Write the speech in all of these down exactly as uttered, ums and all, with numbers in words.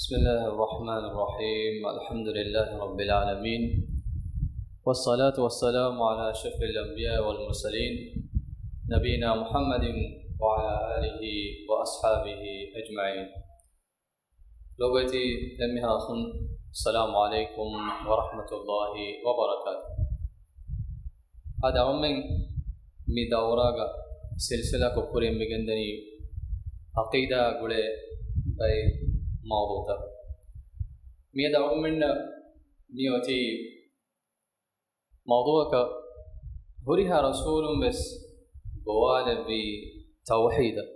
بسم الله الرحمن الرحيم. الحمد لله رب العالمين. والصلاة والسلام على أشرف الأنبياء والمرسلين، نبينا محمد وعلى آله وأصحابه أجمعين. ލޮބުވެތި އެންމެހާ އަޚުން، السلام عليكم ورحمة الله وبركاته. އަދި އަޅުމެން މި ދައުރާގަ ސިލްސިލާކޮށް ކުރިން މިގެންދަނީ ޢަޤީދާ ގުޅޭ ބައެއް މައުޟޫޢުތައް. މިއަދު އަޅުމެންނަށް މި އޮތީ މައުޟޫޢަކަށް ހުރިހާ ރަސޫލުން ވެސް ގޮވާލެއްވީ ތައުޙީދަށް.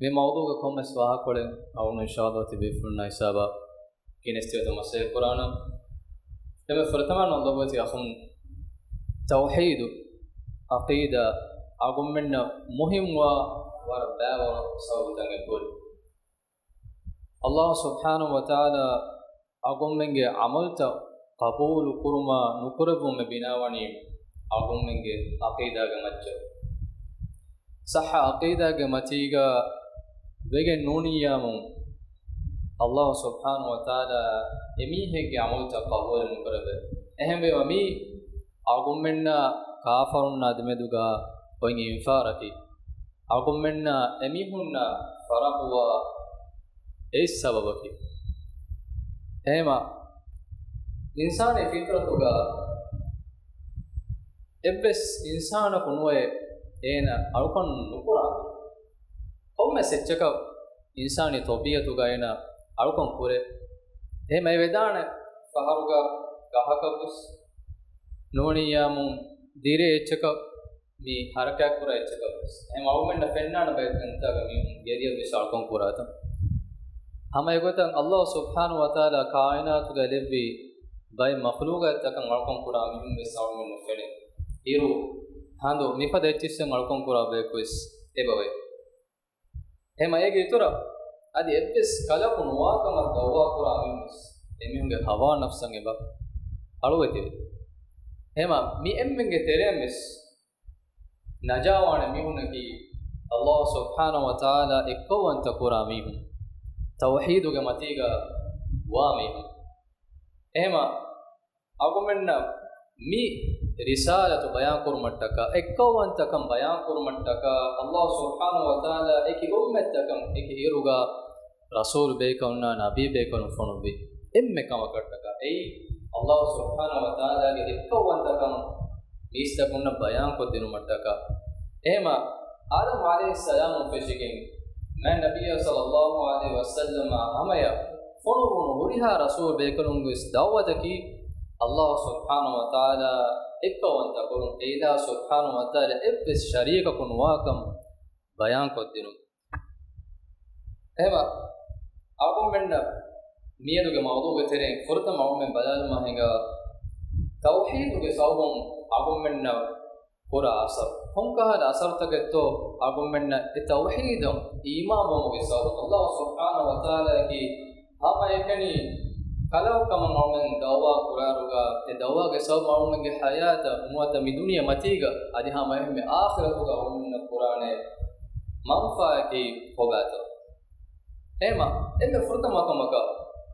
މި މައުޟޫޢުގެ ކޮންމެސް ވާހަކަކޮޅެއް އަޅުގަނޑު އިންޝާﷲ ތިބޭފުޅުންނާ ހިސާބަށް ގިނައިސް ތިބޭތޯ މަސައްކަތް ކުރާނަން. އެންމެ ފުރަތަމަ ލޮބުވެތި އަޚުން، ތައުޙީދު، ޢަޤީދާ، އަޅުގަނޑުމެންނަށް މުހިންމުވާ ވަރަށް ބައިވަރު ސަބަބުތަކެއް ކުރި. ﷲ ސުބްޙާނަހޫ ވަތަޢާލާ އަޅުގަނޑުމެންގެ ޢަމަލުތައް ޤަބޫލު ކުރުމާ ނުކުރެއްވުމެއް ބިނާވަނީ އަޅުގަނޑުމެންގެ ޢަޤީދާގެ މައްޗަށް. ޞައްޙަ ޢަޤީދާގެ މަތީގަ ވެގެން ނޫނިއްޔާމު، ﷲ ސުބްޙާނަހޫ ވަތަޢާލާ އެމީހެއްގެ ޢަމަލުތައް ޤަބޫލެއް ނުކުރެވޭ. އެހެންވީމަ މީ އަޅުގަނޑުމެންނާ ކާފަރުންނާ ދެމެދުގަ އޮތް އިންފާރަކީ، އަޅުގަނޑުމެންނާ އެމީހުންނާ ފަރަޤުވާ އެއް ސަބަބަކީ. އެހެމަ އިންސާނީ ފިޠްރަތުގަ އެއްވެސް އިންސާނަކު ނުވޭ އޭނަ އަޅުކަން ނުކުރާ. ކޮންމެސް އެއްޗަކަށް އިންސާނީ ޠަބީޢަތުގަ އޭނަ އަޅުކަން ކުރޭ. އެހެމަ އެ ވެދާނެ ފަހަރުގަ ގަހަކަށްވެސް ނޫނިއްޔާމު ދިރޭ އެއްޗަކަށް މި ހަރަކާތްކުރާ އެއްޗަކަށްވެސް. އެހެން އަޅުގަނޑުމެންނަށް ފެންނާނެ ބައެއް ތަންތާގަ މީހުން ގެދިޔަ ވެސް އަޅުކަން ކުރާތަން. ހަމަ އެގޮތަށް ﷲ ސުބްޙާނަހޫ ވަތަޢާލާ ކާއިނާތުގަ ލެއްވި ބައެއް މަޚްލޫޤާތްތަކަށް އަޅުކަން ކުރާ މީހުން ވެސް އަޅުގަނޑުމެންނަށް ފެނޭ. އިރު، ހަނދު، މިފަދަ އެއްޗިއްސަށް އަޅުކަން ކުރާ ބަޔަކު ވެސް އެބަވޭ. އެހެމަ އޭގެ އިތުރަށް އަދި އެއްވެސް ކަލަކު ނުވާކަމަށް ދައުވާ ކުރާ މީހުން ވެސް އެމީހުންގެ ހަވާ ނަފްސަށް އެބަ އަޅުވެތިވޭ. އެހެމަ މި އެންމެންގެ ތެރެއިން ވެސް ނަޖާވާނެ މީހުންނަކީ ﷲ ސުބްޙާނަހޫ ވަތަޢާލާ އެއްކައުވަންތަ ކުރާ މީހުން، ތައުޙީދުގެ މަތީގަ ވާ މީހުން. އެހެމަ އަޅުގަނޑުމެންނަށް މި ރިސާލަތު ބަޔާންކުރުމަށްޓަކާ، އެއްކައުވަންތަކަން ބަޔާންކުރުމަށްޓަކާ، ﷲ ސުބްޙާނަހޫ ވަތަޢާލާ އެކި އުއްމަތްތަކަށް އެކި އިރުގަ ރަސޫލު ބޭކަލުންނާ ނަބީ ބޭކަލުން ފޮނުއްވި އެންމެ ކަމަކަށްޓަކާ، އެއީ ﷲ ސުބްޙާނަހޫ ވަތަޢާލާގެ އެއްކައުވަންތަކަން މީސްތަކުންނަށް ބަޔާންކޮށްދިނުމަށްޓަކާ. އެހެމަ އާދަމް ޢަލައިހިއްސަލާމުން ފެށިގެން މާތް ނަބިއްޔާ ޞައްލައްލާހު ޢަލައިހި ވަސައްލަމާ ހަމަޔަށް ފޮނުވުނު ހުރިހާ ރަސޫލު ބޭކަލުންގެ ވެސް ދަޢުވަތަކީ ﷲ ސުބްޙާނަހޫ ވަތަޢާލާ އެއްކައުވަންތަ ކުރުން، އެ އިލާހު ސުބްޙާނަހޫ ވަތަޢާލާ އެއްވެސް ޝަރީކަކު ނުވާކަން ބަޔާންކޮށްދިނުން. އެހެމަ އަޅުގަނޑުމެންނަށް މިއަދުގެ މައުޟޫޢުގެ ތެރެއިން ފުރަތަމަ އަޅުގަނޑުމެން ބަލާލުމާ ހިނގާ، ތައުޙީދުގެ ސަބަބުން އަޅުގަނޑުމެންނަށް ކުރާ އަސަރު. ކޮންކަހަލަ އަސަރުތަކެއްތޯ އަޅުގަނޑުމެންނަށް އެ ތައުޙީދުން އީމާންވުމުގެ ސަބަބުން؟ ﷲ ސުބްޙާނަހޫ ވަތަޢާލާއަކީ ހަމައެކަނި ކަލަކު ކަމަށް އަޅުގަނޑުމެން ދަޢުވާ ކުރާއިރުގަ، އެ ދަޢުވާގެ ސަބަބުން އަޅުގަނޑުމެންގެ ޙަޔާތަށް ނުވަތަ މި ދުނިޔެ މަތީގަ އަދި ހަމައެހެންމެ އާޚިރަތުގަ އަޅުގަނޑުމެންނަށް ކުރާނެ މަންފާއަކީ ކޮބާތޯ؟ އެހެމަ އެންމެ ފުރަތަމަ ކަމަކަށް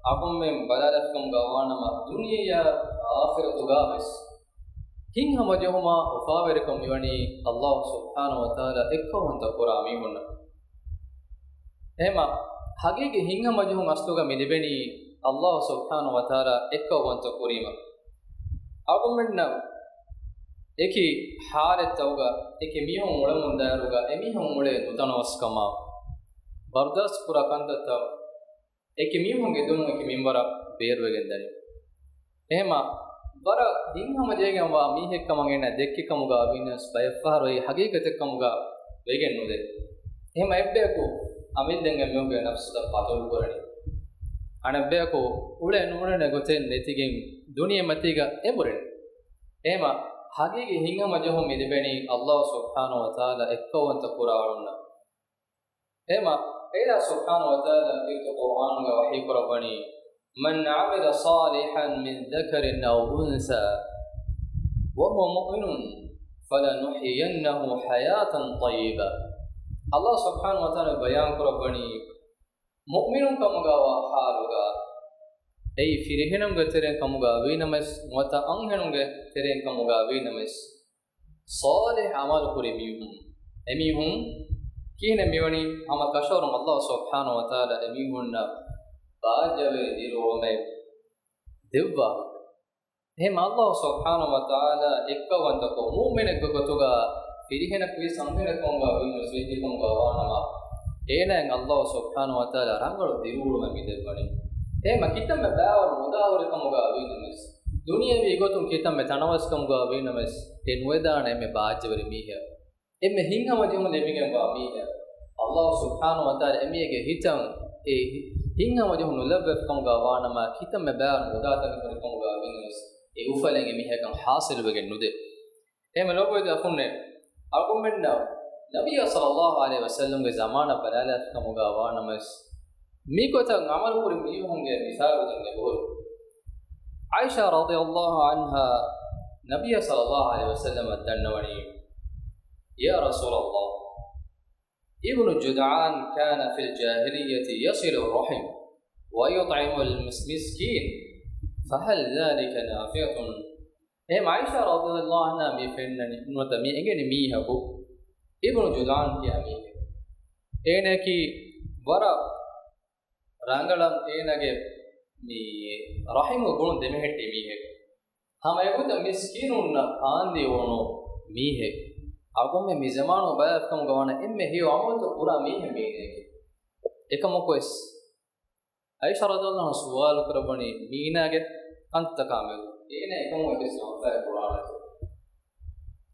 އަޅުގަނޑުމެން ބަލާލަފިކަމުގަ ވާނަމަ، ދުނިޔެއާ އާޚިރަތުގަ ވެސް ހިތްހަމަޖެހުމާ އުފާވެރިކަން މިވަނީ ﷲ ސުބްޙާނަހޫ ވަތަޢާލާ އެއްކައުވަންތަ ކުރާ މީހުންނަށް. އެހެމަ ހަގީގީ ހިތްހަމަޖެހުން އަސްލުގަ މި ލިބެނީ ﷲ ސުބްޙާނަހޫ ވަތަޢާލާ އެއްކައުވަންތަ ކުރީމަ. އަޅުގަނޑުމެންނަށް އެކި ޙާލަތްތަކުގަ އެކި މީހުން އުޅެމުންދާއިރުގަ އެމީހުން އުޅޭ ނުތަނަވަސްކަމާ، ބަރުދާސްތުކުރާ ކަންތައްތައް އެކި މީހުންގެ ދުނުން އެކި މިންވަރަށް ބޭރުވެގެން ދަނީ. އެހެމަ ވަރަށް ހިތްހަމަޖެހިގެންވާ މީހެއްކަމަށް އޭނަ ދެއްކި ކަމުގަ ވިނަސް ބައެއްފަހަރު އެއީ ހަގީގަތެއްކަމުގަ ވެގެން ނުދޭ. އެހެމަ އެއްބަޔަކު އަމިއްލައަށް އެމީހުންގެ ނަފްސުތައް ޤަތުލުކުރަނީ. އަނެއްބަޔަކު އުޅޭ ނޫޅެނޭ ގޮތެއް ނެތިގެން ދުނިޔެ މަތީގަ އެނބުރެނީ. އެހެމަ ހަގީގީ ހިތްހަމަޖެހުން މި ލިބެނީ ﷲ ސުބްޙާނަހޫ ވަތަޢާލާ އެއްކައުވަންތަ ކުރާ އަޅުންނަށް. އެހެމަ އެއިލާހު ސުބްޙާނަހޫ ވަތަޢާލާ ކީރިތި ޤުރްއާނުގަ ވަޙީކުރައްވަނީ، "من عمل صالحا من ذكر أو أنثى وهو مؤمن فلنحيينه حياة طيبة." ﷲ ސުބްޙާނަހޫ ވަތަޢާލާ ބަޔާންކުރައްވަނީ، މުއުމިނުން ކަމުގަ ވާ ޙާލުގަ، އެއީ ފިރިހެނުންގެ ތެރެއިން ކަމުގަ ވީނަމަވެސް، ނުވަތަ އަންހެނުންގެ ތެރެއިން ކަމުގަ ވީނަމަވެސް، ޞާލިޙް ޢަމަލު ކުރި މީހުން، އެމީހުން ކިހިނެއް މިވަނީ؟ ހަމަ ކަށަވަރުން ﷲ ސުބްޙާނަހޫ ވަތަޢާލާ އެމީހުންނަށް ބާއްޖަވެރި ދިރިއުޅުމެއް ދެއްވާ. އެހެން ﷲ ސުބްޙާނަހޫ ވަތަޢާލާ އެއްކައުވަންތަކޮށް، މުއުމިނެއްގެ ގޮތުގަ ފިރިހެނަކުވެސް އަންހެނެއް ކަމުގަ ވީނަމަވެސް، ވެއްޖެ ކަމުގަ ވާނަމަ، އޭނާއަށް ﷲ ސުބްޙާނަހޫ ވަތަޢާލާ ރަނގަޅު ދިރިއުޅުމެއް މި ދެއްވަނީ. އެހެންމަ ކިތަންމެ ބައިވަރު މުދާ ހުރި ކަމުގަ ވީނަމަވެސް، ދުނިޔެވީ ގޮތުން ކިތަންމެ ތަނަވަސްކަމުގަ ވީނަމަވެސް، އެ ނުވެދާނެ އެންމެ ބާއްޖަވެރި މީހާ، އެންމެ ހިތްހަމަޖެހުން ލެއްވިގެންވާ މީހާ، ﷲ ސުބްޙާނަހޫ ވަތަޢާލާ އެމީހެއްގެ ހިތަށް އެ ހިތްހަމަޖެހުން ނުލައްވާފި ކަމުގަ ވާނަމަ، ކިތަންމެ ބައިވަރު މުދާތަކެއް ހުރި ކަމުގަ ވީނަމަވެސް، އެ އުފަލެއް އެމީހަކަށް ޙާޞިލުވެގެން ނުދޭ. އެހެންމެ ލޯބިވެތި އަޚުންނޭ، އަޅުގަނޑުމެންނަށް ނަބިއްޔާ ޞައްލައްލާހު ޢަލައިހި ވަސައްލަމްގެ ޒަމާނަށް ބަލާލާފި ކަމުގަ ވާނަމަވެސް، މިގޮތަށް ޢަމަލުކުރި މީހުންގެ މިސާލުތައް އެބަހުރި. ޢާއިޝާ ރަޟިޔައްލާހު ޢަންހާ ނަބިއްޔާ ޞައްލައްލާހު ޢަލައިހި ވަސައްލަމަށް ދަންނަވަނީ، يا رسول الله، ابن جدعان كان في الجاهلية يصل الرحم ويطعم المسكين، فهل ذلك نافع؟ އެހެން ޢާއިޝާ ރަޟިޔައްލާހު ޢަންހާ މި ފެންނަނީ، ނުވަތަ މި އެނގެނީ މީހަކު، އިބްނު ޖުދާން ކިޔާ މީހެއް. އޭނައަކީ ވަރަށް ރަނގަޅަށް އޭނާގެ މި ރަޙިމު ގުޅުން ދެމެހެއްޓި މީހެއް. ހަމަ އެގޮތަށް މިސްކީނުންނަށް ކާންދީ އުޅުނު މީހެއް. އަޅުގަނޑުމެން މި ޒަމާނުގަ ބަލާފިކަމުގަ ވާނަމަ އެންމެ ހެޔޮ ޢަމަލުތައް ކުރާ މީހެއް މީނައެކޭ. އެކަމަކުވެސް ޢާއިޝާ ރަޟިޔައްލާހު ޢަންހާ ސުވާލު ކުރައްވަނީ މީނާގެ ކަންތަކާ މެދު. އޭނާ އެކަމުން އެއްވެސް މަންފާއެއް ކުރާނެތޯ؟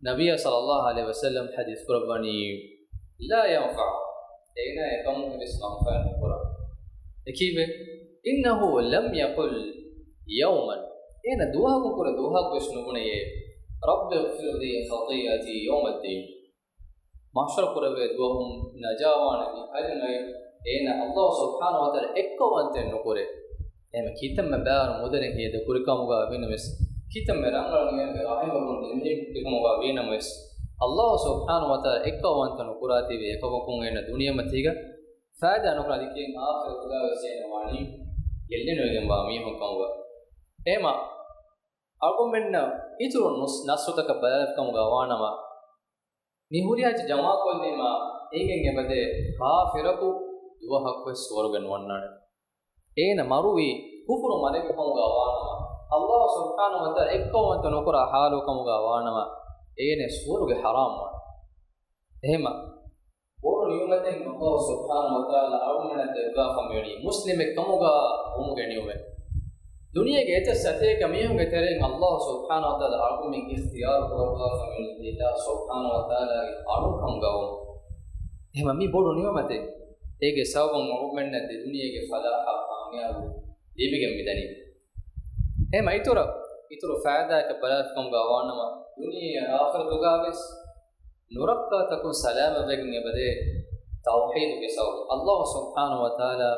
ނަބިއްޔާ ޞައްލައްލާހު ޢަލައިހި ވަސައްލަމް ޙަދީޘް ކުރައްވަނީ، لا ينفع، އޭނާ އެކަމުން އެއްވެސް މަންފާއެއް ނުކުރާ. އެކީވެ، إنه لم يقل يوما، އޭނަ ދުވަހަކުން ކުރެ ދުވަހަކުވެސް ނުބުނެޔޭ، رب اغفر لي خطيئتي يوم الدين. މަޙްޝަރު ކުރެވޭ ދުވަހު ނަޖާވާނެ މި ކަލިމައެއް އޭނަ ﷲ ސުބްޙާނަހޫ ވަތަޢާލާ އެއްކައުވަންތައެއް ނުކުރޭ. އެހެން ކިތަންމެ ބައިވަރު މުދަލެއް ހޭދަ ކުރިކަމުގަ ވީނަމަވެސް، ކިތަންމެ ރަނގަޅަށް އޭނަގެ ރަޙިމުގަ ދެމެހެއްޓިކަމުގަ ވީނަމަވެސް، ﷲ ސުބްޙާނަހޫ ވަތަޢާލާ އެއްކައުވަންތަ ނުކުރާތީވެ އެކަމަކުން އޭނަ ދުނިޔެމަތީގަ ފައިދާ ނުކުރާ ދިކެއް އާޚިރަތުގަވެސް އޭނަ ވާނީ ގެއްލިނުވެގެންވާ މީހުން ކަމުގަ. އެހެމަ އަޅުގަނޑުމެންނަށް އިތުރު ނުސް-، ނައްސުތަކަށް ބަލާލިކަމުގަ ވާނަމަ، މި ހުރިހާ ޖަމާކޮށްލީމާ އޭގެން އެބަދޭ ކާފިރަކު ދުވަހަކުވެސް ސުވަރުގެ ނުވަންނާނެ. އޭނަ މަރުވީ ކުފުރު މަރެއްގެ ކަމުގަ ވާނަމަ، ﷲ ސުބްޙާނަހޫ ވަތަޢާލާ އެއްކައުވަންތަ ނުކުރާ ޙާލު ކަމުގަ ވާނަމަ، އޭނަ ސުވަރުގެ ޙަރާމް ވާނެ. އެހެމަ ބޮޑު ނިޢުމަތެއް ﷲ ސުބްޙާނަހޫ ވަތަޢާލާ އަޅުގަނޑަށް ދެއްވާފަ މިވަނީ މުސްލިމެއް ކަމުގަ ވުމުގެ ނިޢުމަތް. ދުނިޔޭގެ އެތައް ސަތޭކަ މީހުންގެ ތެރެއިން ﷲ ސުބްޙާނަހޫ ވަތަޢާލާ އަޅުގަނޑުމެން އިޚްތިޔާރު ކުރައްވާފަ މިވަނީ ﷲ ސުބްޙާނަހޫ ވަތަޢާލާގެ އަޅުން ކަމުގަ ވުން. އެހެމަ މި ބޮޑު ނިޢުމަތެއް. އޭގެ ސަބަބުން އަޅުގަނޑުމެންނަށް ދެ ދުނިޔޭގެ ފަލާޙާ ކާމިޔާބު ލިބިގެން މިދަނީ. އެހެމަ އިތުރަށް، އިތުރު ފައިދާއަކަށް ބަލާލިކަމުގަ ވާނަމަ، ދުނިޔެއާ އާޚިރަތުގަވެސް ނުރައްކާތަކުން ސަލާމަތްވެގެން އެބަދޭ ތައުޙީދުގެ ސަބަބުން. ﷲ ސުބްޙާނަހޫ ވަތަޢާލާ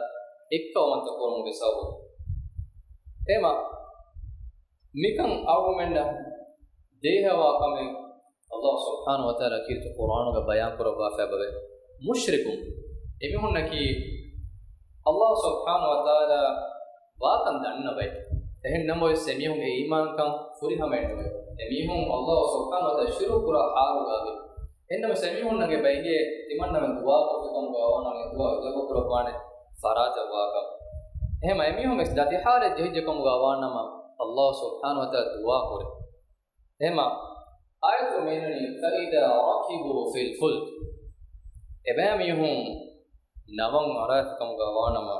އެއްކައުވަންތަ ކުރުމުގެ ސަބަބުން. އެހެމަ މިކަން އަޅުގަނޑުމެންނަށް ދޭހަވާ ކަމެއް ﷲ ސުބްޙާނަހޫ ވަތަޢާލާ ކީރިތި ޤުރްއާނުގަ ބަޔާން ކުރައްވާފައި އެބަވޭ. މުޝްރިކުން އެމީހުންނަކީ ﷲ ސުބްޙާނަހޫ ވަތަޢާލާ ވާކަން ދަންނަ ބައެއް. އެހެން ނަމަވެސް އެމީހުންގެ އީމާންކަން ފުރިހަމައެއް ނުވޭ. އެމީހުން ﷲ ސުބްޙާނަހޫ ވަތަޢާލާ ޝިރުކު ކުރާ ޙާލުގަ ވޭ. އެހެންނަމަވެސް އެމީހުންނަށް އެބަ އެނގޭ ތިމަންނަމެން ދުޢާ ކޮށްފިކަމުގަ ވާނަމަ އެ ދުޢާ އިޖާބަ ކުރައްވާނެ ފަރާތެއް ވާކަން. އެހެމަ އެމީހުން ވެސް ދަތި ޙާލެއް ޖެހިއްޖެ ކަމުގަ ވާނަމަ ﷲ ސުބްޙާނަހޫ ވަތަޢާލާ ދުޢާ ކުރޭ. އެހެމަ އާޔަތު މިއިންނަނީ، فإذا ركبوا في الفلك، އެބައިމީހުން ނަވަން އަރާފިކަމުގަ ވާނަމަ،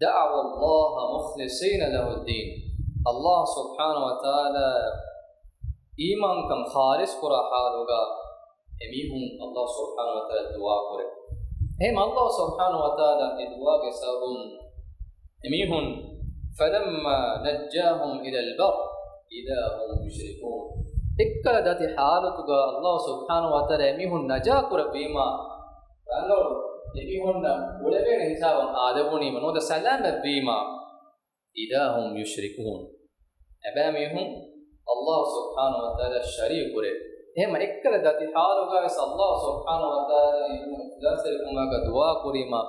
دعوا الله مخلصين له الدين، ﷲ ސުބްޙާނަހޫ ވަތަޢާލާ އީމާންކަން ޚާލިޞް ކުރާ ޙާލުގަ އެމީހުން ﷲ ސުބްޙާނަހޫ ވަތަޢާލާ ދުޢާ ކުރޭ. އެހެން ﷲ ސުބްޙާނަހޫ ވަތަޢާލާ އެ ދުޢާގެ ސަބަބުން އެމީހުން، فلما نجاهم إلى البر إذا هم يشركون، އެއްކަލަ ދަތި ޙާލަތުގަ ﷲ ސުބްޙާނަހޫ ވަތަޢާލާ އެމީހުން ނަޖާ ކުރެއްވީމާ، ރަނގަޅު އެމީހުންނަށް އުޅެވޭނެ ހިސާބަށް އާދެވުނީމަ ނުވަތަ ސަލާމަތްވީމާ، إذا هم يشركون، އެބައިމީހުން ﷲ ސުބްޙާނަހޫ ވަތަޢާލާ ޝަރީކު ކުރޭ. އެހެމަ އެއްކަލަ ދަތި ޙާލުގަ ވެސް ﷲ ސުބްޙާނަހޫ ވަތަޢާލާ އިޚްލާޞްތެރިކަމާގަ ދުޢާ ކުރީމަ،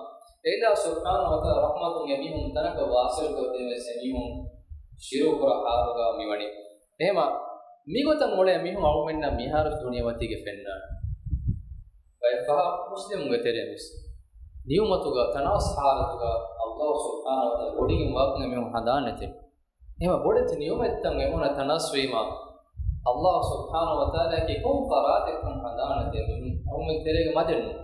އެއިލާހު ސުބްޙާނަހޫ ވަތަޢާލާ ރަޙްމަތުން އެމީހުން ތަނަކަށް ވާޞިލުކޮށްދޭން ވެސް އެމީހުން ޝިރުކުރާ ޙާލުގަ މިވަނީ. އެހެމަ މިގޮތަށް އުޅޭ މީހުން އަޅުމެންނަށް މިހާރު ދުނިޔެމަތީގަ ފެންނާނެ. ބައެއް ފަހަރު މުސްލިމުންގެ ތެރެއިން ވެސް ނިޢުމަތުގަ ތަނާސް ޙާލަތުގަ އަލްލާހު ސުބްޙާނަހޫ ވަތަޢާލާ ވޮޑިގެން ވާކަން އެމީހުން ހަނދާން ނެތިން. އެހެމަ ބޮޑެތި ނިޢުމަތްތައް އެމީހުންނަށް ތަނާސްވީމާ، އަލްލާހު ސުބްޙާނަހޫ ވަތަޢާލާއަކީ ކޮން ފަރާތެއްކަން ހަނދާން ނެތޭ މީހުން އަޅުމެން ތެރޭގެ މަދެއް ނޫން.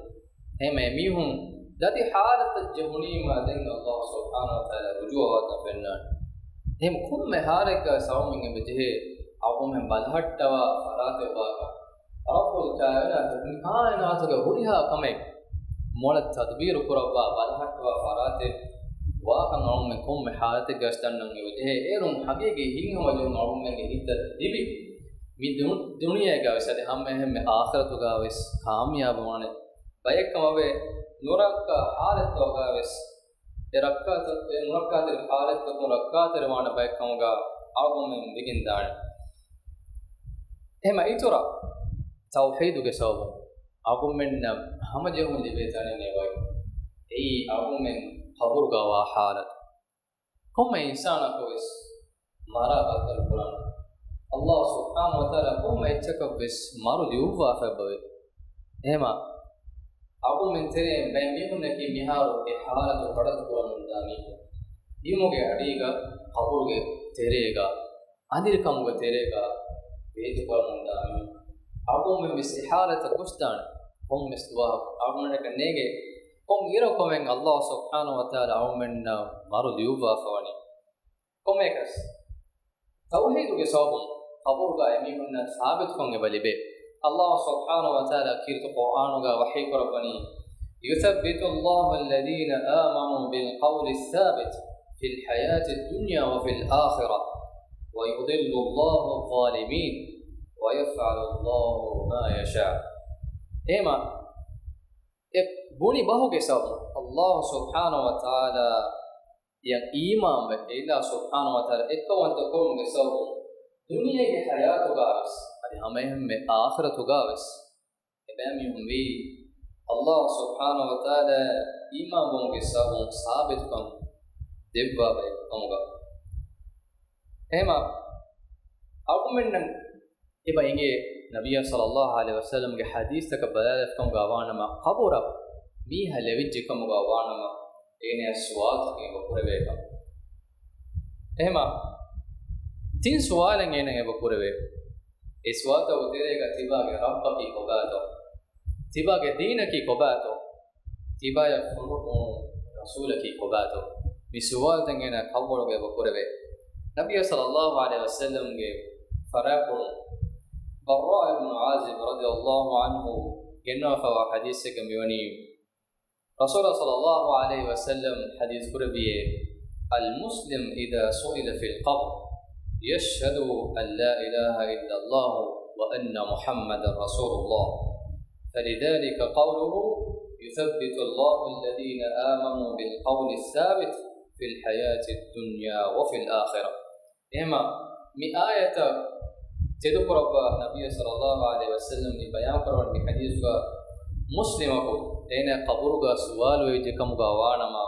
އެހެމަ އެމީހުން ދަތި ޙާލަތަށް ޖެހުނީމާ ދެން އަލްލާހު ސުބްޙާނަހޫ ވަތަޢާލާ ރުޖޫޢަވާކަން ފެންނާނެ. އެހެމަ ކޮންމެ ޙާލެއްގަ ސަބަބުން އެބަޖެހޭ އަޅުމެން ބަލަހައްޓަވާ ފަރާތެއް ވާކަން. ރައްބުލް ކާއިނާތު މި ކާއިނާތުގެ ހުރިހާ ކަމެއް މޮޅަށް ތަދުބީރު ކުރައްވާ ބަލަހައްޓަވާ ފަރާތެއް ވާކަން އަޅުމެން ކޮންމެ ޙާލަތެއްގަސް ދަންނަން އެބަޖެހޭ. އޭރުން ޙަޤީޤީ ހިތްހަމަޖެހުން އަޅުމެންގެ ހިތަށް ލިބި މި ދު-، ދުނިޔޭގަ ވެސް އަދި ހަމައެހެންމެ އާޚިރަތުގަ ވެސް ކާމިޔާބުވާނެ ބައެއްކަމަށްވޭ. ނުރައްކާ ޙާލަތްތަކުގަ ވެސް އެ ރައްކާތެރި، އެ ނުރައްކާތެރި ޙާލަތްތަކުން ރައްކާތެރިވާނެ ބައެއްކަމުގަ އަޅުގަނޑުމެން ވެގެންދާނެ. އެހެމަ އިތުރަށް ތައުޙީދުގެ ސަބަބުން އަޅުގަނޑުމެންނަށް ހަމަޖެހުން ލިބޭ ތަނެއް އެބައޮތް. އެއީ އަޅުގަނޑުމެން ޤަބުރުގަ ވާ ޙާލަތު. ކޮންމެ އިންސާނަކު ވެސް މަރާ ބައްދަލު ކުރާނެ. އަލްލާހު ސުބްޙާނަހޫ ވަތަޢާލާ ކޮންމެ އެއްޗަކަށް ވެސް މަރު ލިޔުއްވާފައި އެބައޮތް. އެހެމަ އަޅުގަނޑުމެން ތެރެއިން ބައެއް މީހުންނަކީ މިހާރު އެ ޙާލަތު ކަޑައްތު ކުރަމުންދާ މީހުން. ބިމުގެ އަޑީގަ، ޤަބުރުގެ ތެރޭގަ، އަނދިރިކަމުގެ ތެރޭގަ ވޭތުކުރަމުންދާ މީހުން. އަޅުގަނޑުމެން ވެސް އެ ޙާލަތަށް ގޮސްދާނެ. ކޮންމެސް ދުވަހަކު އަޅުގަނޑަކަށް ނޭނގޭ ކޮން އިރަކުވެން އަލްލާހު ސުބްޙާނަހޫ ވަތަޢާލާ އަޅުގަނޑުމެންނަށް މަރު ލިޔުއްވާފަވަނީ. ކޮންމެއަކަސް ތައުޙީދުގެ ސަބަބުން ޤަބުރުގަ އެމީހުންނަށް ސާބިތުކަން އެބަ ލިބޭ. އަލްލާހު ސުބްޙާނަހޫ ވަތަޢާލާ ކީރިތި ޤުރްއާނުގަ ވަޙީ ކުރައްވަނީ، يثبت الله الذين آمنوا بالقول الثابت في الحياة الدنيا وفي الآخرة ويضل الله الظالمين ويفعل الله ما يشاء. އެހެމަ އެ ބުނި ބަހުގެ ސަބަބުން އަލްލާހު ސުބްޙާނަހޫ ވަތަޢާލާ އަށް އީމާންވެ، އެ އިލާހު ސުބްޙާނަހޫ ވަތަޢާލާ އެއްކައުވަންތަ ކުރުމުގެ ސަބަބުން ދުނިޔޭގެ ޙަޔާތުގަ ވެސް، އަދި ހަމައެހެންމެ އާޚިރަތުގަ ވެސް އެބައިމީހުން ވީ އަލްލާހު ސުބްޙާނަހޫ ވަތަޢާލާ އީމާންވުމުގެ ސަބަބުން ސާބިތުކަން ދެއްވާ ބައެއް ކަމުގަ. އެހެމަ އަޅުގަނޑުމެންނަށް އެބަ އެނގޭ، ނަބިއްޔާ ޞައްލައްލާހު ޢަލައިހި ވަސައްލަމްގެ ޙަދީޘްތަކަށް ބަލާލަފިކަމުގަ ވާނަމަ، ޤަބުރަށް މީހާ ލެވިއްޖެ ކަމުގަ ވާނަމަ، އޭނަޔަށް ސުވާލުތަކެއް އެބަ ކުރެވޭކަން. އެހެމަ ތިން ސުވާލެއް އޭނަ އެބަ ކުރެވޭ. އެ ސުވާލުތަކުގެ ތެރޭގަ ތިބާގެ ރައްބަކީ ކޮބާތޯ؟ ތިބާގެ ދީނަކީ ކޮބާތޯ؟ ތިބާޔަށް ފޮނުވުނު ރަސޫލަކީ ކޮބާތޯ؟ މި ސުވާލުތައް އޭނަ ޤަބުރުގަ އެބަ ކުރެވޭ. ނަބިއްޔާ ޞައްލައްލާހު ޢަލައިހި ވަސައްލަމްގެ ފަރާތްޕުޅު ބައްރާ އިބްނު ޢާޒިބް ރަޟިޔައްލާހު ޢަންހު ގެންނަވާފައިވާ ޙަދީޘެއްގަ މިވަނީ، ރަސޫލާ ޞައްލައްލާހު ޢަލައިހި ވަސައްލަމް ޙަދީޘް ކުރެއްވިއޭ، المسلم إذا سئل في القبر يشهد أن لا إله إلا الله وأن محمدا رسول الله، فلذلك قوله يثبت الله الذين آمنوا بالقول الثابت في الحياة الدنيا وفي الآخرة. އެހެމަ މި އާޔަތަށް ތެދުކުރައްވާ ނަބިއްޔާ ޞައްލައްލާހު ޢަލައިހި ވަސައްލަމް މި ބަޔާން ކުރައްވަނީ މި ޙަދީޘުގަ، މުސްލިމަކު އޭނާ ޤަބުރުގަ ސުވާލު ވެއްޖެ ކަމުގަ ވާނަމަ،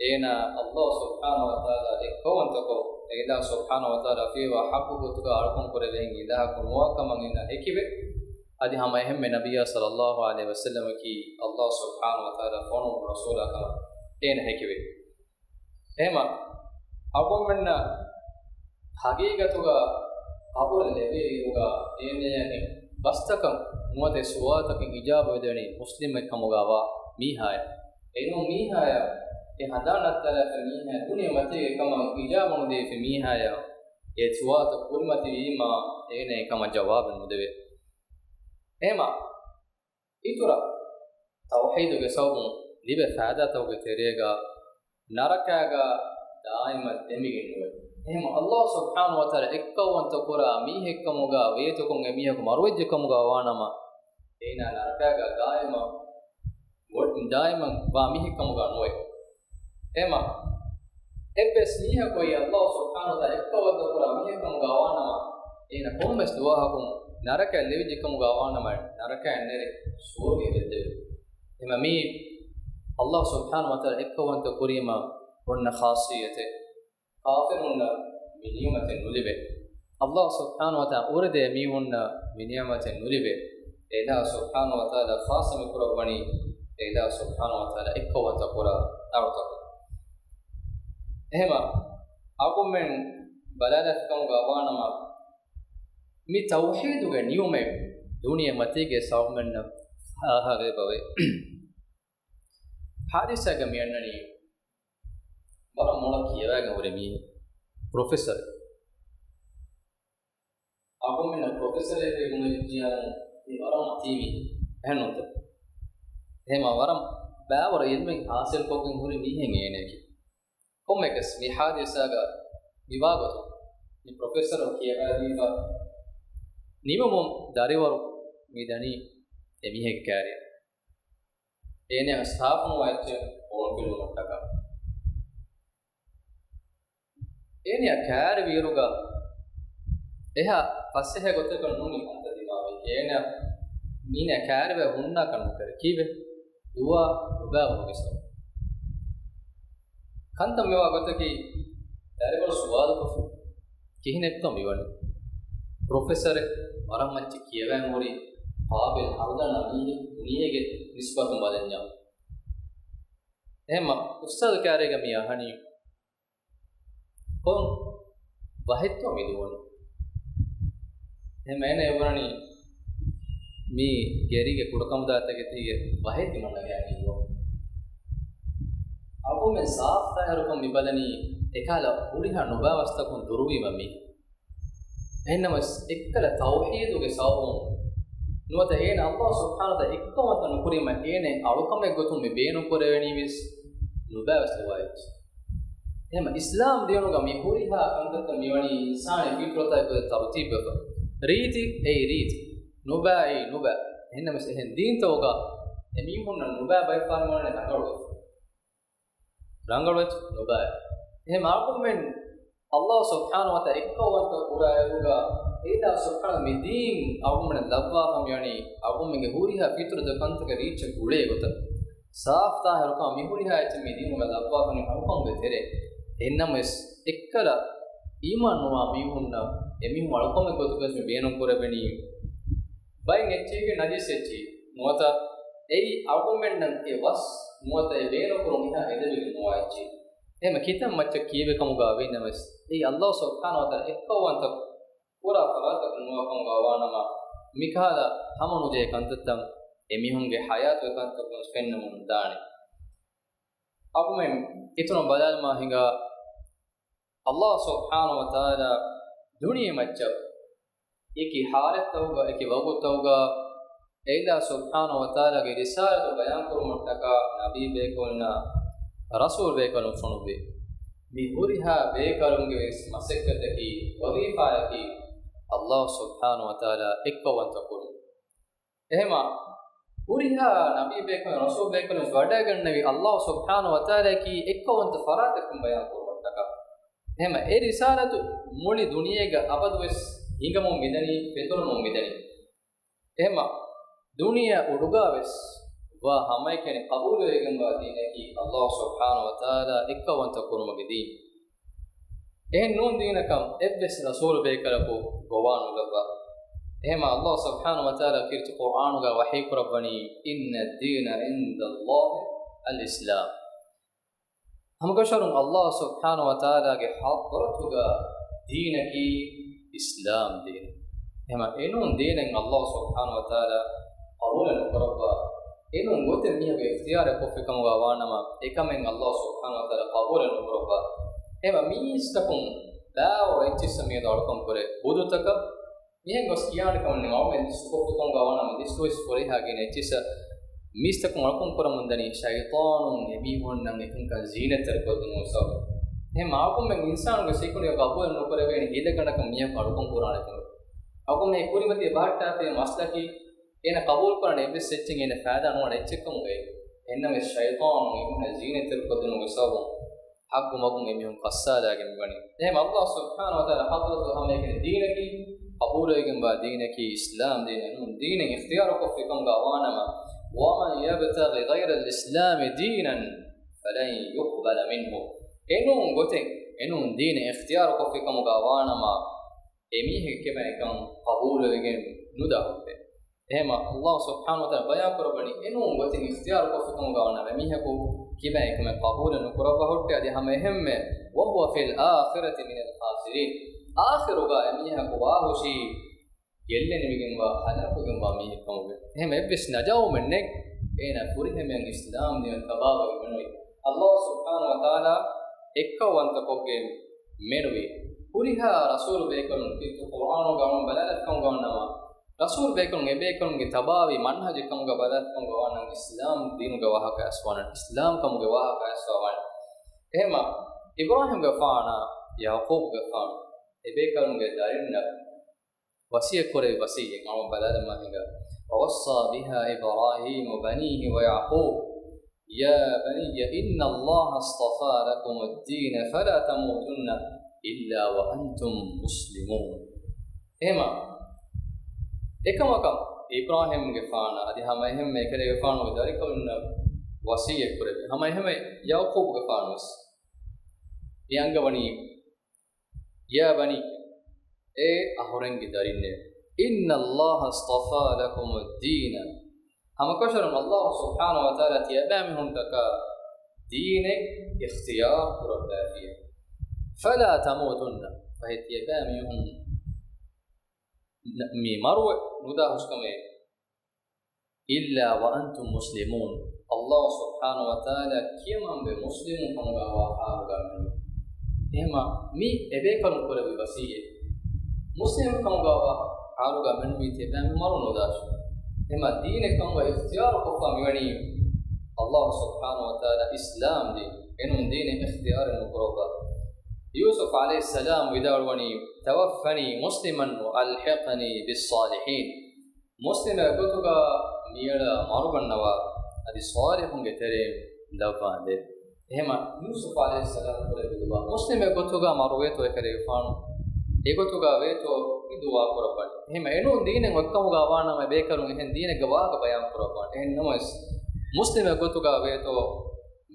އޭނާ އަލްލާހު ސުބްޙާނަހު ވަތަޢާލާ އެއްކައުވަންތަކޮށް، އެ އިލާހު ސުބްޙާނަހު ވަތަޢާލާ ފިޔަވާ ޙައްޤު ގޮތުގަ އަޅުކަން ކުރެވޭ އިލާހަކު ނުވާ ކަމަށް އޭނާ ހެކިވޭ. އަދި ހަމަ އެހެންމެ ނަބިއްޔާ ޞައްލައްލާހު ޢަލައިހި ވަސައްލަމަކީ އަލްލާހު ސުބްޙާނަހު ވަތަޢާލާ ފޮނުވުނު ރަސޫލާ ކަމަށް އޭނާ ހެކިވޭ. އެހެމަ އަޅުގަނޑުމެންނަށް ޙަޤީޤަތުގަ ޤަބުރަށް ލެވޭއިރުގަ އޭނަޔަށް ބަސްތަކަށް ނުވަތަ ސުވާލުތަކަށް އިޖާބަ ދެވޭނީ މުސްލިމެއް ކަމުގަ ވާ މީހާޔަށް. އެނޫން މީހާޔަށް އެ ހަނދާން ނައްތާލާފަ މީހާ ދުނިޔެ މަތީގެ ކަމަށް އިޖާބަ ނުދީފި މީހާޔަށް އެ ސުވާލުތައް ކުރިމަތިވީމާ އޭނަ އެކަމަށް ޖަވާބެއް ނުދެވޭ. އެހެމަ އިތުރަށް ތައުޙީދުގެ ސަބަބުން ލިބޭ ފައިދާތަކުގެ ތެރޭގަ ނަރަކާގަ ދާއިމަށް ދެމިގެން ނުވޭ. އެހެން އަލްލާހު ސުބްޙާނަހު ވަތަޢާލާ އެއްކައުވަންތަ ކުރާ މީހެއްކަމުގަ ވޭތުކޮށް އެމީހަކު މަރުވެއްޖެ ކަމުގަ ވާނަމަ، އޭނާ ނަރަކާގަ ދާއިމަށް ވޮ-، ދާއިމަށް ވާ މީހެއްކަމުގަ ނުވޭ. އެހެމަ އެއްވެސް މީހަކު އެއީ އަލްލާހު ސުބްޙާނަހު ވަތަޢާލާ އެއްކައުވަންތަ ކުރާ މީހެއްކަމުގަ ވާނަމަ، އޭނަ ކޮންމެސް ދުވަހަކުން ނަރަކައަށް ލެވިއްޖެ ކަމުގަ ވާނަމަ، ނަރަކައިން ނެރެ ސުވަރުގެ ވެއްދެވެ. އެހެމަ މީ ﷲ ސުބްޙާނަހޫ ވަތަޢާލާ އެއްކައުވަންތަ ކުރީމަ އޮންނަ ޚާއްޞިއްޔަތެއް. ކާފިރުންނަށް މި ނިޢުމަތެއް ނުލިބޭ. ﷲ ސުބްޙާނަހޫ ވަތަޢާލާ އުރެދޭ މީހުންނަށް މި ނިޢުމަތެއް ނުލިބޭ. އެ އިލާހު ސުބްޙާނަހޫ ވަތަޢާލާ ޚާއްޞަ މި ކުރައްވަނީ އެ އިލާހު ސުބްޙާނަހޫ ވަތަޢާލާ އެއްކައުވަންތަ ކުރާ އަޅުތަކުން. އެހެމަ އަޅުގަނޑުމެން ބަލާލާފިކަމުގަ ވާނަމަ، މި ތައުޙީދުގެ ނިޢުމަތް ދުނިޔެ މަތީގެ ސަބަބުމެންނަށް ފާހަގަވެ. ޙާދިސާގަ މި އަންނަނީ ވަރަށް މޮޅަށް ކިޔަވާގެން ހުރި މީ ޕްރޮފެސަރ. އަޅުގަނޑުމެންނަށް ޕްރޮފެސަރެއް ވެގެން ޖިޔާނު މި ވަރަށް މަތީ މީހެއް. އެހެންނޫންތަ؟ އެހެމަ ވަރަށް ބާވަރު އިލްމެއް ޙާޞިލްކޮށްގެން ހުރި މީހެއް އޭނައަކީ. ކޮންމެއަކަސް މި ޙާދިސާގަ މިވާގޮތުން މި ޕްރޮފެސަރު ކިޔަވާދީފަ ނިމުމުން ދަރިވަރު މި ދަނީ އެ މީހެއް ކާރި. އޭނަ ސާފުނުވާ އެއްޗެއް އޮޅުންފިލުވުމަށްޓަކާ. އޭނަ ކާރިވިއިރުގަ އެހާ ފަސޭހަ ގޮތަކަށް ނޫނީ ކަންތައް ދިމާވެ. އޭނަ މީނަ ކާރިވެ ހުންނާކަށް ނުކެރޭ. ކީއްވެ؟ ދުވާ ނުބާވުމުގެ ސަބަބު. ކަންތައް މިވާ ގޮތަކީ ދަރިވަރު ސުވާލުކޮށްފި. ކިހިނެއްތޯ މިވަނީ؟ ޕްރޮފެސަރެއް ވަރަށް މައްޗަށް ކިޔަވާން ހުރި ޤާބިލް ހަރުދަނާ މީހެއް ދުނިޔޭގެ ނިސްބަތުން ބަލަންޏާ. އެހެމަ އުސްތާޛު ކާރީގަ މި އަހަނީ ކޮން ވަހެއްތޯ މި ދުވަނީ؟ އެހެމަ އޭނަ އެބުނަނީ މީ ގެރީގެ ކުޑަކަމުދާތަކެތީގެ ވަހެއް ތިމަންނަގެ އަނީ ދުވަނީ. އަޅުގަނޑުމެން ސާފު ތާހިރުކޮށް މި ބަލަނީ އެކަހަލަ ހުރިހާ ނުބާވަސްތަކުން ދުރުވީމަ މީ. އެހެންނަމަވެސް، އެއްކަލަ ތައުޙީދުގެ ސަބަބުން ނުވަތަ އޭނަ ﷲ ސުބްޙާނަހޫ ވަތަޢާލާ އެއްކައުވަންތަ ނުކުރީމަ އޭނަ އަޅުކަމެއް ގޮތުން މި ބޭނުން ކުރެވެނީވެސް ނުބައިވެސް ދުވާ އެއްޗެއް. އެހެމަ އިސްލާމް ދީނުގަ މި ހުރިހާ ކަންތައްތައް މިވަނީ އިންސާނީ ފިޠުރަތާ އެކުގަ ތަރުތީބުވެފަ. ރީތި އެއީ ރީތި، ނުބައި އެއީ ނުބައި. އެހެންނަމަވެސް އެހެން ދީންތަކުގަ އެ މީހުންނަށް ނުބައި ބައިފާރިވާނެ ރަނގަޅުވެފަ. ރަނގަޅުވެއްޖެ ނުބައި. އެހެން އަޅުގަނޑުމެން ﷲ ސުބްޙާނަހޫ ވަތަޢާލާ އެއްކައުވަންތަ ކުރާއިރުގަ، އެ ﷲ ސުބްޙާނަހޫ މި ދީން އަޅުގަނޑުމެން ލައްވާފަ މިވަނީ އަޅުގަނޑުމެންގެ ހުރިހާ ފިޠުރަތު ކަންތަކަށް ރީއްޗަށް ގުޅޭ ގޮތަށް. ސާފު ތާހިރުކަމަށް މި ހުރިހާ އެއްޗެއް މި ދީނުގަ ލައްވާފަ މި އަޅުކަމުގެ ތެރޭ. އެހެންނަމަވެސް، އެއްކަލަ އީމާން ނުވާ މީހުންނަށް އެމީހުން އަޅުކަމެއް ގޮތުގައި މި ބޭނުން ކުރެވެނީ. ބައެއް އެއްޗެހިގެ ނަޖިސް އެއްޗެހި ނުވަތަ އެއީ އަޅުގަނޑުމެންނަށް އެ ވަސް ނުވަތަ އެ ބޭނުންކުރުން އެހާ އެދެވިގެން ނުވާ އެއްޗެހި. އެހެމަ ކިތަން މައްޗަށް ކީއްވެ ކަމުގަ ވީނަމަވެސް، އެއީ ﷲ ސުބްޙާނަހޫ ވަތަޢާލާ އެއްކައުވަންތަ ކުރާ ފަރާތަކުން ނުވާ ކަމުގަ ވާނަމަ، މިކަހަލަ ހަމަނުޖެހޭ ކަންތައްތައް އެމީހުންގެ ޙަޔާތުގެ ކަންތައް ފެންނަމުން ދާނެ. އަޅުގަނޑުމެން އިތުރަށް ބަލާލަމާ ހިނގާ، ﷲ ސުބްޙާނަހޫ ވަތަޢާލާ ދުނިޔެ މައްޗަށް އެކި ޙާލަތްތަކުގަ، އެކި ވަގުތުތަކުގަ އެ ﷲ ސުބްޙާނަހޫ ވަތަޢާލާގެ ރިސާލަތު ބަޔާންކުރުމަށްޓަކާ ނަބީ ބޭކަލުންނާ ރަސޫލް ބޭކަލުން ފޮނުއްވި. މި ހުރިހާ ބޭކަލުންގެ ވެސް މަސައްކަތަކީ، ވަޒީފާއަކީ، ﷲ ސުބްޙާނަހޫ ވަތަޢާލާ އެއްކައުވަންތަ ކުރުން. އެހެމަ ހުރިހާ ނަބީ ބޭކަލުން، ރަސޫލް ބޭކަލުން ވަޑައިގަންނެވި ﷲ ސުބްޙާނަހޫ ވަތަޢާލާއަކީ އެއްކައުވަންތަ ފަރާތެއްކަން ބަޔާން ކުރުމަށްޓަކާ. އެހެމަ އެ ރިސާލަތު މުޅި ދުނިޔޭގަ އަބަދުވެސް ހިނގަމުން މިދަނީ، ފެތުރުމުން މިދަނީ. އެހެމަ ދުނިޔެ އުޑުގަވެސް ވާ ހަމައެކަނި ޤަބޫލުވެގެންވާ ދީނަކީ ﷲ ސުބްޙާނަހޫ ވަތަޢާލާ އެއްކައުވަންތަ ކުރުމުގެ ދީން. އެހެން ނޫން ދީނަކަށް އެއްވެސް ރަސޫލު ބޭކަލަކު ގޮވާ ނުލައްވާ. އެހެމަ ﷲ ސުބްޙާނަހޫ ވަތަޢާލާ ކީރިތި ޤުރްއާނުގަ ވަޙީ ކުރައްވަނީ، إن الدين عند الله الإسلام. ހަމަކަށަވަރުން ﷲ ސުބްޙާނަހޫ ވަތަޢާލާގެ ޙަޟްރަތުގަ ދީނަކީ އިސްލާމް ދީން. އެހެމަ އެނޫން ދީނެއް ﷲ ސުބްޙާނަހޫ ވަތަޢާލާ ޤަބޫލެއް ނުކުރައްވާ. އެނޫން ގޮތެއް މީހަކު އިޚްތިޔާރެއް ކޮށްފި ކަމުގަ ވާނަމަ، އެކަމެއް ﷲ ސުބްޙާނަހޫ ވަތަޢާލާ ޤަބޫލެއް ނުކުރައްވާ. އެހެމަ މީސްތަކުން ބާވަރު އެއްޗިއްސަށް މިއަދު އަޅުކަން ކުރޭ ބުދުތަކަށް. މިހެން ގޮސް ކިޔާނެ ކަމެއް ނެތް. އަޅުގަނޑުމެން ދިސްކޮށްފި ކަމުގަ ވާނަމަ، ދިސްކޮށް ފުރިހާ ގިނަ އެއްޗިއްސަށް މީސްތަކުން އަޅުކަން ކުރަމުން ދަނީ ޝައިޠާނުން އެމީހުންނަށް އެކަންކަން ޒީނަތްތެރިކޮށްދިނުމުގެ ސަބަބުން. އެހެން އަޅުގަނޑުމެން އިންސާނުންގެ ސިކުނޑިއަކަށް ޤަބޫލެއް ނުކުރެވޭނެ ހިލަގަނޑަކަށް މީހަކު އަޅުކަން ކުރާނެ ކަމަށް. އަޅުގަނޑުމެން ކުރިމަތީ ބަހައްޓާފައި މަސްލަކީ، އޭނަ ޤަބޫލު ކުރާނެ އެއްވެސް އެއްޗެއް އޭނަ ފައިދާ ނުވާނެ އެއްޗެއްކަމުގައި. އެހެންނަމަވެސް ޝައިޠާނުން އެމީހުންނަށް ޒީނަތްތެރިކޮށްދިނުމުގެ ސަބަބުން ޙައްޤު މަގުން އެމީހުން ފައްސާލައިގެން މިވަނީ. އެހެން ﷲ ސުބްޙާނަހޫ ވަތަޢާލާ ޙަޟްރަތު ހަމައެކަނި ދީނަކީ، ޤަބޫލުވެގެންވާ ދީނަކީ އިސްލާމް ދީން. އެނޫން ދީނެއް އިޚްތިޔާރުކޮށްފި ކަމުގަ ވާނަމަ، ومن يبتغ غير الإسلام دينا فلن يقبل منه. އެނޫން ގޮތެއް، އެނޫން ދީނެއް އިޚްތިޔާރު ކޮށްފި ކަމުގަ ވާނަމަ، އެމީހެއް ކިބައިކަން ޤަބޫލުވެގެން ނުދާ ހުއްޓޭ. އެހެމަ ﷲ ސުބްޙާނަހޫ ވަތަޢާލާ ބަޔާން ކުރައްވަނީ، އެނޫން ގޮތެއް އިޚްތިޔާރު ކޮށްފި ކަމުގަ ވާނަމަ، އެމީހަކު ކިބައިކަމެއް ޤަބޫލެއް ނުކުރައްވާ ހުއްޓޭ، އަދި ހަމަ އެހެންމެ، وهو في الآخرة من الخاسرين. އާޚިރުގަ އެމީހަކު ވާހުށީ ގެއްލެނިވިގެންވާ، ހަލާކުވެގެންވާ މީހެއް ކަމުގެ. އެހެން އެއްވެސް ނަޖާވުމެއް ނެތް. އޭނާ ފުރިހަމައިން އިސްލާމް ދީނަށް ތަބާވެގެން މެނުވީ. ﷲ ސުބްޙާނަހޫ ވަތަޢާލާ އެއްކައުވަންތަކޮށްގެން މެނުވީ. ހުރިހާ ރަސޫލު ބޭކަލުން ކީރިތި ޤުރްއާނުގަ އަޅުން ބަލާލަފިކަމުގަ ވަނަމަ، ރަސޫލު ބޭކަލުން އެބޭކަލުންގެ ތަބާވި މަންހަޖެއް ކަމުގަ ބަލާލަފިކަމުގަ ވަނަން އިސްލާމް ދީނުގެ ވާހަކަ އައިސްވާނެ، އިސްލާމް ކަމުގެ ވާހަކަ އައިސްވާވާނެ. އެހެމަ އިބްރާހީމްގެފާނާ ޔަޢުޤޫބުގެފާނު އެބޭކަލުންގެ ދަރިންނަށް ވަޞިއްޔަތްކުރެއްވި ވަޞިއްޔަތް އަޅުން ބަލާލަމާ ހިނގާ. ووصى بها إبراهيم بنيه ويعقوب يا بني إن الله اصطفى لكم الدين فلا تموتن إلا وأنتم مسلمون. އެހެމަ އެކަމަކަށް އިބްރާހީމްގެފާނާ އަދި ހަމަ އެހެންމެ އެކަލޭގެފާނުގެ ދަރިކަލުންނަށް ވަޞިއްޔަތްކުރެއްވި. ހަމަ އެހެންމެ ޔަޢުޤޫބުގެފާނުވެސް. މި އަންގަވަނީ يا بني، އޭ އަހުރެންގެ ދަރިންނޭ، إن الله اصطفى لكم الدين، ހަމަކަށަވަރުން ﷲ ސުބްޙާނަހޫ ވަތަޢާލާ ތިޔަބައިމީހުންތަކަށް ދީނެއް އިޚްތިޔާރު ކުރައްވައިފިއެވެ. فلا تموتن، ފަހެ ތިޔަބައިމީހުން ނަ-، މި މަރުވެ ނުދާ ހުސްކަމެއް. إلا وأنتم مسلمون، ﷲ ސުބްޙާނަހޫ ވަތަޢާލާ ކިޔަމަންވެ މުސްލިމުން ކަމުގަ ވާ ޙާލުގަ މެނުވީ. އެހެމަ މި އެބޭކަލުން ކުރެއްވި ވަޞިއްޔަތް، މުސްލިމުން ކަމުގަ ވާ ޙާލުގަ މެނުވީ ތިޔަބައިމީހުން މަރު ނުދާށޭ. އެހެމަ ދީނެއް ކަމުގަ އިޚްތިޔާރު ކޮށްފަ މިވަނީ ﷲ ސުބްޙާނަހޫ ވަތަޢާލާ އިސްލާމް ދީން، އެނޫން ދީނެއް އިޚްތިޔާރެއް ނުކުރައްވާ. ޔޫސުފް ޢަލައިހިއްސަލާމް ވިދާޅުވަނީ، توفني مسلما وألحقني بالصالحين. މުސްލިމެއް ގޮތުގަ މިއަޅާ މަރުގަންނަވާ، އަދި ޞާލިޙުންގެ ތެރެއިން ލައްވާނދޭ. އެހެމަ ޔޫސުފް ޢަލައިހިއްސަލާމް ކުރެއްވި ދުޢާ، މުސްލިމެއް ގޮތުގަ މަރުވޭތޯ އެކަލޭގެފާނު، އެގޮތުގަ ވޭތޯ މި ދުޢާ ކުރައްވަނީ. އެހެމަ އެނޫން ދީނެއް އޮތްކަމުގަ ވާނަމަ ބޭކަލުން އެހެން ދީނެއްގެ ވާހަކަ ބަޔާން ކުރައްވާނެ. އެހެން ނަމަވެސް، މުސްލިމެއް ގޮތުގަ ވޭތޯ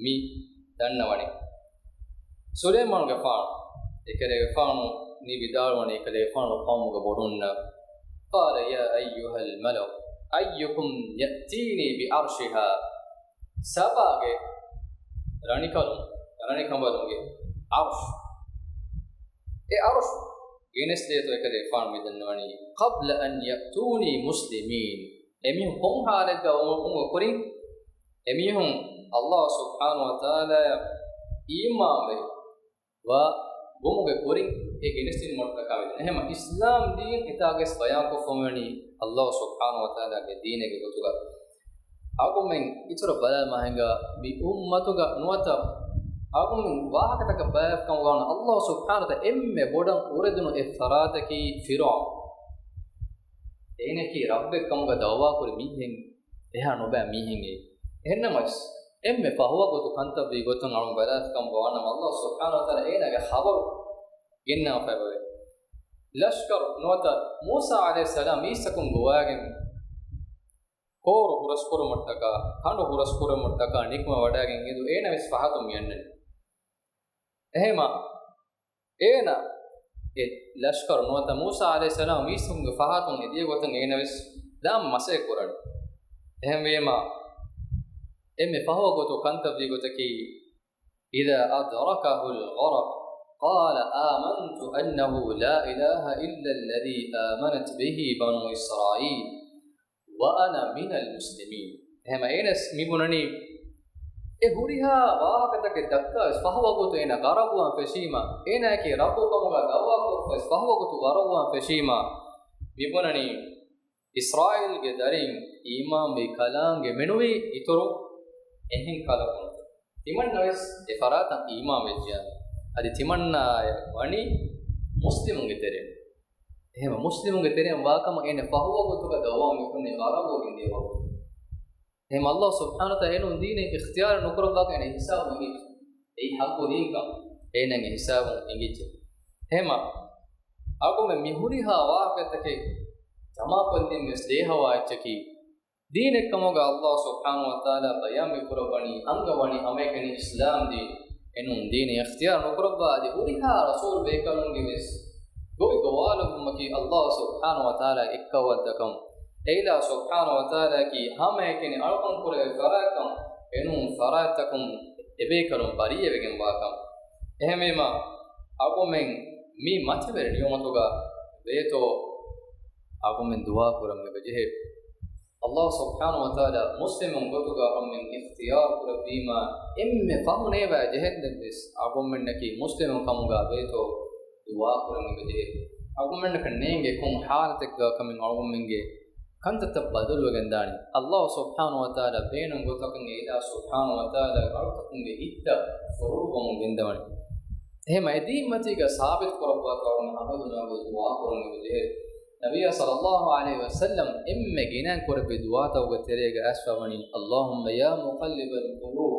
މި ދަންނަވަނީ. ސުލައިމާނުގެފާނު، އެކަލޭގެފާނު މި ވިދާޅުވަނީ އެކަލޭގެފާނު ޤައުމުގެ ބޮޑުންނަށް، قال يا أيها الملأ أيكم يأتيني بعرشها. ސަބާގެ ރަނިކަލުން، ރަނިކަނބަލުންގެ ޢަރުޝް، އެ ޢަރުޝް ގެނެސްދޭތޯ އެކަލޭގެފާނު މި ދަންނަވަނީ، قبل أن يأتوني مسلمين. އެމީހުން ކޮން ޙާލެއްގަ ވުމުގެ ކުރިން އެމީހުން ﷲ ސުބްޙާނަހޫ ވަތަޢާލާއަށް އީމާންވެ ވާ ވުމުގެ ކުރިން އެ ގެނެސްދިނުމަށްޓަކާ ވެދެން. އެހެމަ އިސްލާމް ދީން އެތާގަސް ބަޔާންކޮށްފަ މިވަނީ ﷲ ސުބްޙާނަހޫ ވަތަޢާލާގެ ދީނެއްގެ ގޮތުގަ. އަޅުގަނޑުމެން އިތުރަށް ބަލާލަމާ ހިނގާ މި އުއްމަތުގަ ނުވަތަ އަޅުގަނޑުމެން ވާހަކަތަކަށް ބަލާލަފިކަމުގަ ވާނަމަ، ﷲ ސުބްޙާނަހޫ ވަތަޢާލާ އެންމެ ބޮޑަށް އުރެދުނު އެއް ފަރާތަކީ ފިރުޢައުން. އޭނައަކީ ރައްބެއް ކަމުގަ ދަޢުވާކުރި މީހެއް އެހާ ނުބައި މީހެއް އެއީ. އެހެންނަމަވެސް، އެންމެ ފަހުވާ ގޮތު ކަންތައްވީ ގޮތުން އަޅުން ބަލާލަފިކަމުގަ ވާނަމަ، ﷲ ސުބްޙާނަހޫ ވަތަޢާލާ އޭނާގެ ޚަބަރު ގެންނަވާފައިވޭ. ލަޝްކަރު ނުވަތަ މޫސާ ޢަލައިހިއްސަލާމް މީސްތަކުން ގޮވާގެން ކޯރު ހުރަސްކުރުމަށްޓަކާ، ކަނޑު ހުރަސްކުރުމަށްޓަކާ ނިކުމެވަޑައިގެން އެދު އޭނަވެސް ފަހަތުން މިއަންނަނީ. އެހެމަ އޭނަ އެ ލަޝްކަރު ނުވަތަ މޫސާ ޢަލައިހިއްސަލާމް މީސްތަކުންގެ ފަހަތުން އެދިޔަ ގޮތުން އޭނަވެސް ދާން މަސައްކަތް ކުރަނީ. އެހެންވީމަ، އެންމެ ފަހުވާ ގޮތު ކަންތައްވީ ގޮތަކީ، إذا أدركه الغرق قال آمنت أنه لا إله إلا الذي آمنت به بنو إسرائيل وأنا من المسلمين. އެހެމަ އޭނަސް މިބުނަނީ، އެ ހުރިހާ ވާހަކަތަކެއް ދައްކާވެސް ފަހުވަގުތު އޭނަ ޣަރަޤުވާން ފެށީމަ، އޭނާއަކީ ރައްބު ކަމުގަ ދަޢުވާކޮށްފަވެސް ފަހުވަގުތު ޣަރަޤުވާން ފެށީމަ، މިބުނަނީ، އިސްރާއީލްގެ ދަރިން އީމާންވި ކަލާނގެ މެނުވީ އިތުރު އެހެން ކަލަކުންތަ؟ ތިމަންނަވެސް އެ ފަރާތަށް އީމާން ވެއްޖެއާ، އަދި ތިމަންނާއެއް ވަނީ މުސްލިމުންގެ ތެރެއިން. އެހެމަ މުސްލިމުންގެ ތެރެއިން ވާކަމަށް އޭނަ ފަހުވަގުތުގަ ދަޢުވާ މިކުންނެ ޣަރަޤުވެގެން ދިޔަ ވަގުތު. އެހެމަ ﷲ ސުބްޙާނަހޫ ވަތަޢާލާ އޭނުން ދީނެއް އިޚްތިޔާރު ނުކުރައްވާކަށް އޭނަ ހިސާބު އެނގިއްޖެ. އެއީ ޙައްޤު ދީންކަން އޭނަގެ ހިސާބުން އެނގިއްޖެ. އެހެމަ އަޅުގަނޑުމެން މި ހުރިހާ ވާހަކަތަކެއް ޖަމާކޮށްދިން ވެސް ދޭހަވާ އެއްޗަކީ، ދީނެއްކަމުގަ ﷲ ސުބްޙާނަހޫ ވަތަޢާލާ ބަޔާން މި ކުރައްވަނީ އަންގަވަނީ ހަމައެކަނި އިސްލާމް ދީން. އެނޫން ދީނެއް އިޚްތިޔާރު ނުކުރައްވާ އަދި ހުރިހާ ރަސޫލު ބޭކަލުންގެ ވެސް ގޮވި ގޮވާލުމަކީ ﷲ ސުބްޙާނަހޫ ވަތަޢާލާ އެއްކައުވަންތަކަން، އެއިލާހު ސުބްޙާނަހޫ ވަތަޢާލާއަކީ ހަމައެކަނި އަޅުކަން ކުރެވޭ ފަރާތްކަން، އެނޫން ފަރާތްތަކުން އެބޭކަލުން ބަރީއަވެގެން ވާކަން. އެހެންވީމަ، އަޅުގަނޑުމެން މި މަތިވެރި ނިޢުމަތުގަ ވޭތޯ އަޅުގަނޑުމެން ދުޢާ ކުރަން އެބަޖެހޭ. ﷲ ސުބްޙާނަހޫ ވަތަޢާލާ މުސްލިމުން ގޮތުގަ އަޅުގަނޑުމެން އިޚްތިޔާރު ކުރެއްވީމާ، އެންމެ ފަހު ނޭވާ ޖެހެންދެން ވެސް އަޅުގަނޑުމެންނަކީ މުސްލިމުން ކަމުގަ ވޭތޯ ދުޢާ ކުރަން އެބަޖެހޭ. އަޅުގަނޑުމެންނަކަށް ނޭނގޭ ކޮން ޙާލަތެއްގަ ކަމެއް އަޅުގަނޑުމެންގެ ކަންތައްތައް ބަދަލުވެގެން ދާނީ. ﷲ ސުބްޙާނަހޫ ވަތަޢާލާ ބޭނުން ގޮތަކަށް އެއިލާހު ސުބްޙާނަހޫ ވަތަޢާލާ އަޅުތަކުންގެ ހިތްތައް ފުރޫގަމުން ގެންދަވަނީ. އެހެން އެ ދީން މަތީގަ ސާބިތު ކުރައްވާތޯ އަޅުގަނޑުމެން އަބަދުން އަބަދު ދުޢާ ކުރަން އެބަޖެހޭ. ނަބިއްޔާ ޞައްލައްލާހު ޢަލައިހި ވަސައްލަމް އެންމެ ގިނައިން ކުރެއްވި ދުޢާތަކުގެ ތެރޭގަ އައިސްފަވަނީ، اللهم يا مقلب القلوب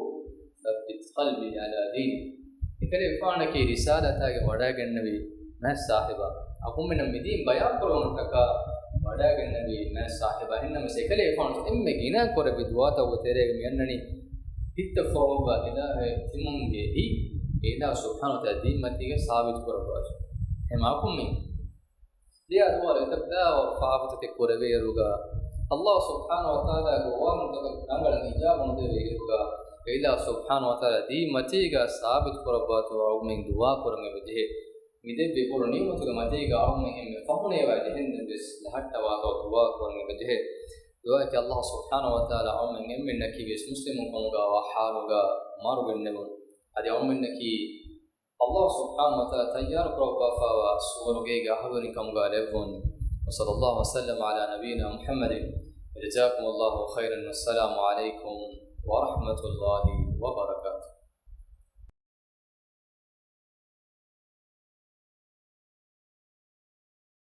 ثبت قلبي على دينك. އެކަލޭގެފާނަކީ ރިސާލަތާގެ ވަޑައިގެންނެވި މާތް ސާހިބާ. އަޅުގަނޑުމެންނަށް މިދީން ބަޔާންކުރުމަށްޓަކާ ވަޑައިގެންނެވި މާތް ސާހިބާ. އެހެންނަމަވެސް އެކަލޭގެފާނު އެންމެ ގިނައިން ކުރެއްވި ދުޢާތަކުގެ ތެރޭގަ މި އަންނަނީ، ހިތަށް ފޮރުއްވާ އިލާހެއް ތިމަންގެ ހިތް އެއިލާހު ސުބްޙާނަހޫ ވަތަޢާލާ ދީން މަތީގަ ސާބިތު ކުރައްވާށި. އެހެން އަޅުގަނޑުމެން ދިޔަ ދުވަހު އެތައް ބައިވަރު ފާފަތަކެއް ކުރެވޭއިރުގަ، ﷲ ސުބްޙާނަހޫ ވަތަޢާލާގެ ގޮވާލުންތަކަށް ރަނގަޅަށް އިޖާބަ ނުދެވޭއިރުގަ، އެއިލާހު ސުބްޙާނަހޫ ވަތަޢާލާ ދީން މަތީގަ ސާބިތު ކުރައްވާތޯ އަޅުގަނޑުމެން ދުޢާ ކުރަން އެބަޖެހޭ. މި ދެއްވި ބޮޑު ނިޢުމަތުގެ މަތީގަ އަޅުގަނޑުމެން އެންމެ ފަހު ނޭވާ ޖެހެންދެން ވެސް ލަހައްޓަވާތޯ ދުޢާ ކުރަން އެބަޖެހޭ. ދުޢާއަކީ ﷲ ސުބްޙާނަހޫ ވަތަޢާލާ އަޅުގަނޑުމެން އެންމެންނަކީ ވެސް މުސްލިމުން ކަމުގަ ވާ ޙާލުގަ މަރު ގެންނެވުން. އަދި އަޅުގަނޑުމެންނަކީ ﷲ ސުބްޙާނަހޫ ވަތަޢާލާ ތައްޔާރު ކުރައްވާފައިވާ ސުވަރުގޭގެ އަހުލުވެރިން ކަމުގަ ލެއްވުން. وصلى الله وسلم على نبينا محمد. جزاكم الله خيرا. والسلام عليكم ورحمة الله وبركاته.